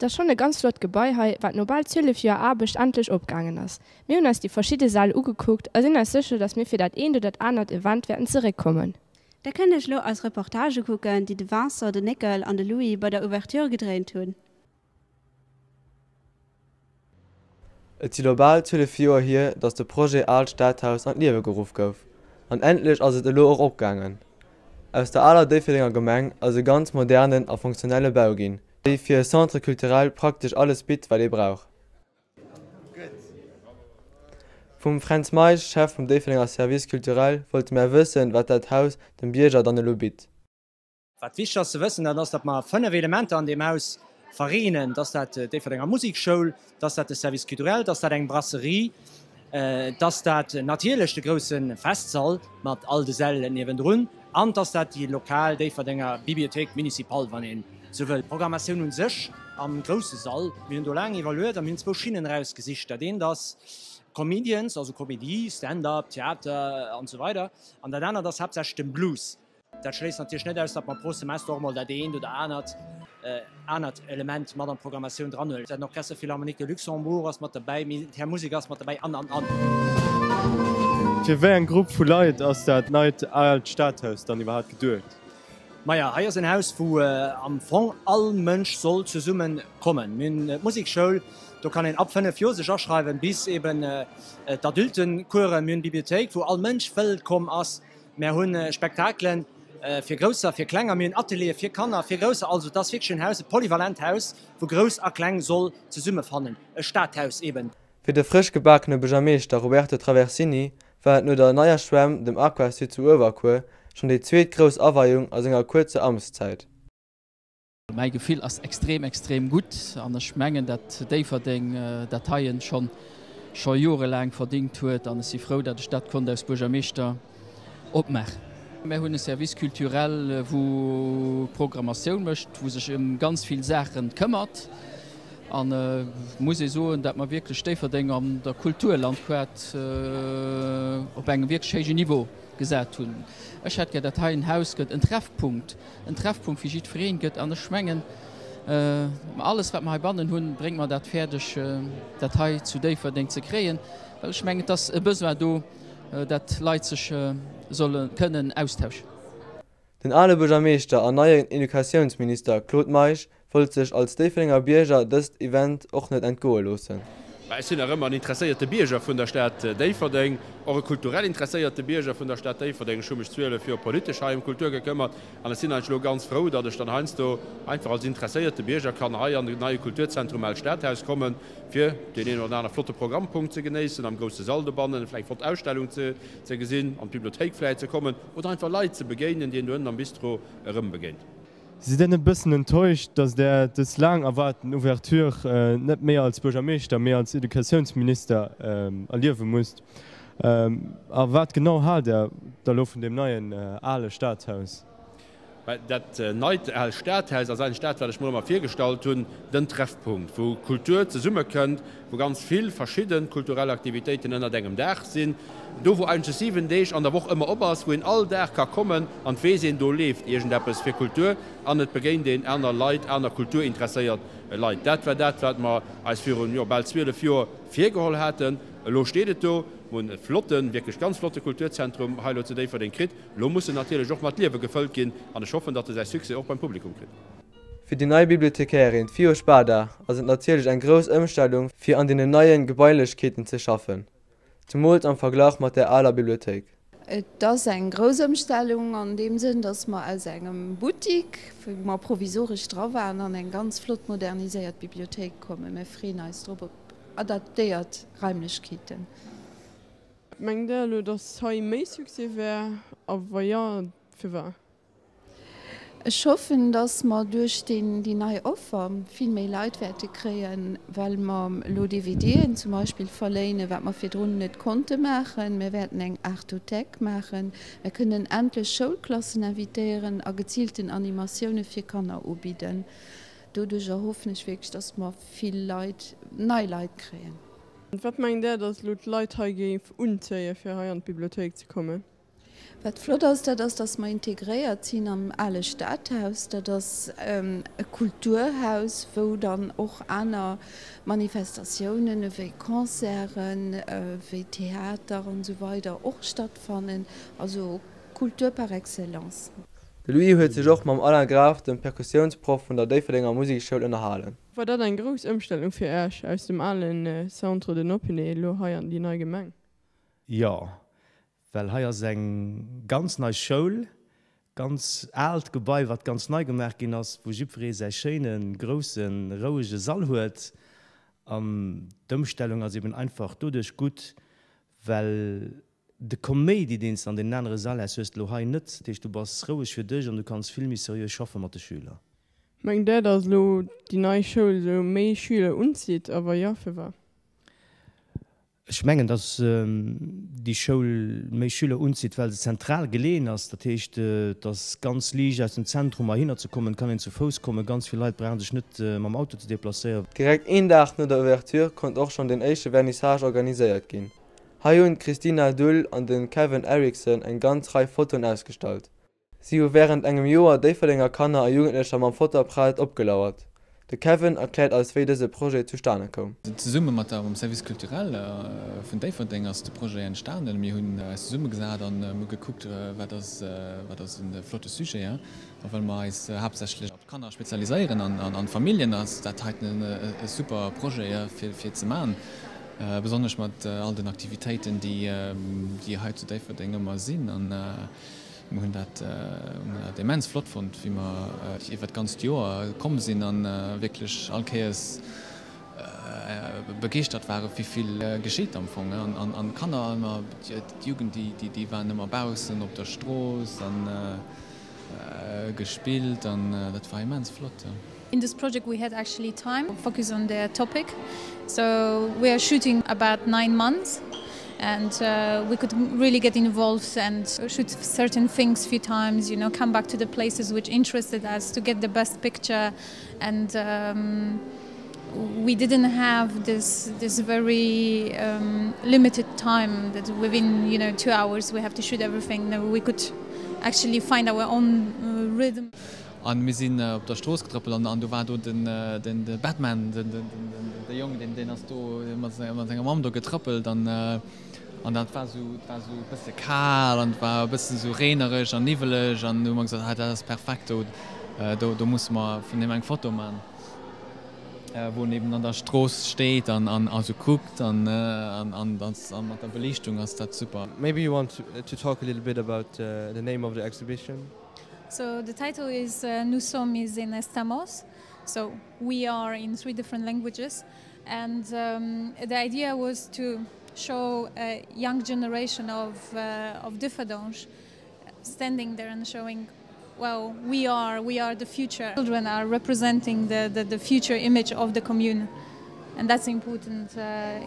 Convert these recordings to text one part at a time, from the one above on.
Et ass schonn e ganz flott Gebai hei, wat no bal 12 Joer Aarbecht endlech opgaangen ass. Mir hunn eis déi verschidde Säll ugekuckt a sinn eis sécher, dass mir fir dat eent oder dat anert Event wäerten zeréckkommen. Da kënnt iech lo eis Reportage kucken, déi de Vincent, de Néckel an de Louis bei der Ouverture gedréint hunn. Et si lo bal 12 Joer hier, datt de Projet Aalt Stadhaus an d'Liewe geruff gouf. An endlech ass et elo och opgaangen. Aus der aler Déifferdenger Gemeng ass e ganz modernen a funktionelle Bau ginn, dee fir e Centre culturel praktesch alles bitt, wat ee brauch. Vum Fränz Meisch, Chef vum Déifferdenger Service culturel, wollte mär wëssen, wat dat Haus dem Bierger dann elo bitt. Wat wichteg ass ze wëssen, dat ass, datt mer 5 Elementer an deem Haus vereenen. Dass dat d'Déifferdenger Musekschoul, dass dat de Service culturel, dass dat eng Brasserie, dass dat natierlech de grousse Festsall mat all de Säll niewendrun an dass dat déi lokal Déifferdenger Bibliothéik municipale, wann een esou wëll. D'Programmatioun u sech am grousse Sall, mir hunn do laang iwwerluet a mir hunn zwou Schinnen erausgesicht. Dat eent ass Comedians, also Komedie, Stand-up, Theater an esou weider an dat anert ass haaptsächlech den Blues. Dat schléisst natierlech net aus, datt mer pro Semester och mol dat eent oder anert anert Element mat an d'Programmatioun dranhuelen. Den Orchestre Philharmonique de Luxembourg ass mat derbäi, d'Militär Musek ass mat derbäi an, an, an. Fir wéi eng Grupp vu Leit ass dat neit aalt Stadhaus dann iwwerhaapt geduecht? Maja, hei ass en Haus, wou am Fong all Mënsch soll zesumme kommen. Mir hunn d'Musekschoul, do kann een ab 5 Joer sech aschreiwen, bis eben d'Adultencoursen. Mir hunn d'Bibliothéik, wou all Mënsch wëllkomm ass. Mär hunn Spektakelen fir Grousser, fir Klenger, mir hunn Ateliere fir Kanner, fir Grousser. Also et ass wierklech en Haus, e polyvalent Haus, wou Grouss a Kleng soll zesummefannen, e Stadhaus eben. Fir de frësch gebakene Buergermeeschter Roberto Traversini war et no der neier Schwämm, dem Aquasud zu Uewerkuer, schonn déi zweet grouss Aweiung a senger kuerzer Amtszäit. Mäi Gefill ass extrem, extrem gutt an ech mengen, dat Déifferdeng dat heien schonn scho jorelaang verdingt huet an ech si frou, dat ech dat konnt als Buergermeeschter opmaachen. Mär hunn e Service culturel, wou Programmatioun mécht, wou sech ëm ganz vill Saache këmmert an muss ee soen, dat mer wierklech Déifferdeng an der Kulturlandkaart op engem wierklech héijen Niveau gesat hunn. Ech hätt gär, dat heien Haus gëtt en Treffpunkt en Treffpunkt fir jiddwereen gëtt. An ech mengen, alles wat mer heibannen hunn, bréngt mer dat fäerdeg, dat hei zu Déifferdeng ze kréien, well ech mengen, et ass e Besoin do, dat Leit sech solle kënnen austauschen. Den ale Buergermeeschter an neien Educatiounsminister Claude Meisch Wollt sech als Déifferdenger Bierger dëst Event och net entgoe loossen. Ech sinn nach ëmmer en interesséierte Bierger vun der Stad Déifferdeng, och e kulturell interesséierte Bierger vun der Stad Déifferdeng. Ech hu mech 12 Joer politesch hei ëm Kultur gekëmmert an ech sinn eigentlech elo ganz frou, datt ech dann heiansdo einfach als interesséierte Bierger kann hei an den neie Kulturzentrum Aalt Stadhaus kommen, fir deen een oder aner flotte Programmpunkt ze genéissen, am grousse Sall dobannen vläicht eng flott Ausstellung ze gesinn, an d'Bibliothéik vläicht ze kommen oder einfach Leit ze begéinen, déi een do ënnen am Bistro erëmbegéint. Sidd Dir net e bëssen enttäuscht, datt Der dës laang erwaarten Ouverture net méi als Buergermeeschter, mee als Educatiounsminister erliewe musst? A wat genau haalt Der da lo vun deem neien ale Stadhaus? Dat neit aalt Stadhaus ass eigentlech dat, wat ech mer ëmmer virgestallt hunn, den Treffpunkt, wou Kultur zesummekënnt, wou ganz vill verschidde kulturell Aktivitéiten ënnert engem Daach sinn, do wou eigentlech 7 Deeg an der Woch ëmmer op ass, wou een all Dag ka kommen an et weess een, do leeft iergendeppes fir Kultur an et begéint een aner Leit, aner kulturinteresséiert Leit. Dat war dat, wat mer eis virun, jo, bal 12 Joer virgeholl haten. Elo steet et do. Mer hunn e flotten, wierklech ganz flotte Kulturzentrum hei elo zu Déifferdeng kritt. Elo muss en natierlech och mat Liewe gefëllt ginn an ech hoffen, datt e säi Succès och beim Publikum kritt. Fir déi nei Bibliothekärin Fio Spada ass et natierlech eng grouss Ëmstellung fir an deenen neien Gebailechkeeten ze schaffen, zemools am Verglach mat der aler Bibliothéik. Et ass eng grouss Ëmstellung an deem Sënn, dass mer aus engem Buttik, wou mer provisoresch dra waren, an eng ganz flott moderniséiert Bibliothéik kommen. Mir freeën eis drop op adaptéiert Raimlechkeeten. Mengt Der elo, dass hei méi Succès wär a wa jo, firwat? Ech hoffen, dass mer duerch déi nei Offer vill méi Leit wäerte kréien, well mer elo DVDen zum Beispill verléinen, wat mer virdrun net konnte maachen. Mir wäerten eng Artothèque maachen. Mir kënnen endlech Schoulklassen invitéieren a geziilten Animatioune fir Kanner ubidden. Doduerch erhoffen ech wierklech, dass mer vill Leit, nei Leit kréien. Wat mengt Där, dass elo d'Leit hei géif unzéien, fir hei an d'Bibliothéik ze kommen? Wat flott ass, dat ass, dass mer integréiert sinn am ale Stadhaus. Dat ass e Kulturhaus, wou dann och aner Manifestatiounen ewéi Concerten, ewéi Theater an esou weider och stattfannen. Also Kultur par excellence. De Louis huet sech och mam Alain Graf, dem Perkussiounsproff vun der Déifferdenger Musekschoul ënnerhalen. War dat eng grouss Ëmstellung fir Äech aus dem alen Centre de Noppeney elo hei an déi nei Gemeng? Jo, well hei ass eng ganz nei Schoul, ganz aalt Gebai, wat ganz nei gemaach ginn ass, wou jiddweree säi schéine grousse rouege Sall huet. An d'Ëmstellung ass eben einfach doduerch gutt, well de Koméidi, deen s de an deenen anere Säll häss, hues de elo hei net. Dat heescht, du bass roueg fir dech an du kanns vill méi seriö schaffe mat de Schüler. Mengt Där, datt elo déi nei Schoul esou méi Schüler unzitt a wa jo, firwat? Ech mengen, datt déi Schoul méi Schüler unzitt, well se zentral geleeën ass. Dat heescht, et ass ganz liicht aus dem Zentrum heihinner ze kommen, et kann een zu Fouss kommen, ganz vill Leit brauche sech net mam Auto ze deplacéieren. Direkt een Dag no der Ouverture konnt och schonn den éischte Vernissage organiséiert ginn. Hei hunn d'Christina Dull an de Kevin Erickson eng ganz Rei Fotoen ausgestallt. Si hu wärend engem Joer Déifferdenger Kanner a Jugendlecher mam Fotoapparat opgelauert. De Kevin erkläert eis wéi dëse Projet zustane koum. Zesumme mat der mam Service culturel vun Déifferdeng ass de Projet entstanen. Mir hunn eis zesummegesat an hu gekuckt, wat ass wat ass e flotte Sujet. A well mer eis haaptsächlech op d'Kanner spezialiséieren an d'Familljen, ass dat heiten e super Projet fir fir ze man. Besonnesch mat all den Aktivitéiten, déi déi hei zu Déifferdeng ëmmer sinn. Mir hunn dat immens flott fonnt, wéi mer iwwer d'ganzt Joer komm sinn a wierklech all Kéiers begeeschtert ware wéi vill geschitt am Fong. An d'Kanner ëmmer, d'Jugend, déi waren ëmmer baussen op der Strooss a gespillt an dat war immens flott. In this project we had actually time focus on the topic so we are shooting about 9 months and uh, we could really get involved and shoot certain things few times you know come back to the places which interested us to get the best picture and um, we didn't have this this very um, limited time that within you know 2 hours we have to shoot everything we could actually find our own uh, rhythm. An mir sinn op der Strooss getrëppelt an do war do den de Batman, de Jong, deen ass do mat senger Mamm do getrëppelt an an dat war esou, et war esou e bësse kal an et war e bëssen esou reenereg an niwweleg an du hu mer gesot, ah dat ass perfekt, do do do musse mer vun deem eng Foto man, wou en eben an der Strooss steet an an esou kuckt an an an mat der Beliichtung ass dat super. Maybe you want to talk a little bit about the name of the exhibition? So the title is uh, Nous sommes in estamos. So we are in three different languages. And um, the idea was to show a young generation of, uh, of Differdonge standing there and showing well we are we are the future children are representing the, the, the future image of the commune and that's important uh,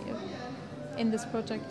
in this project.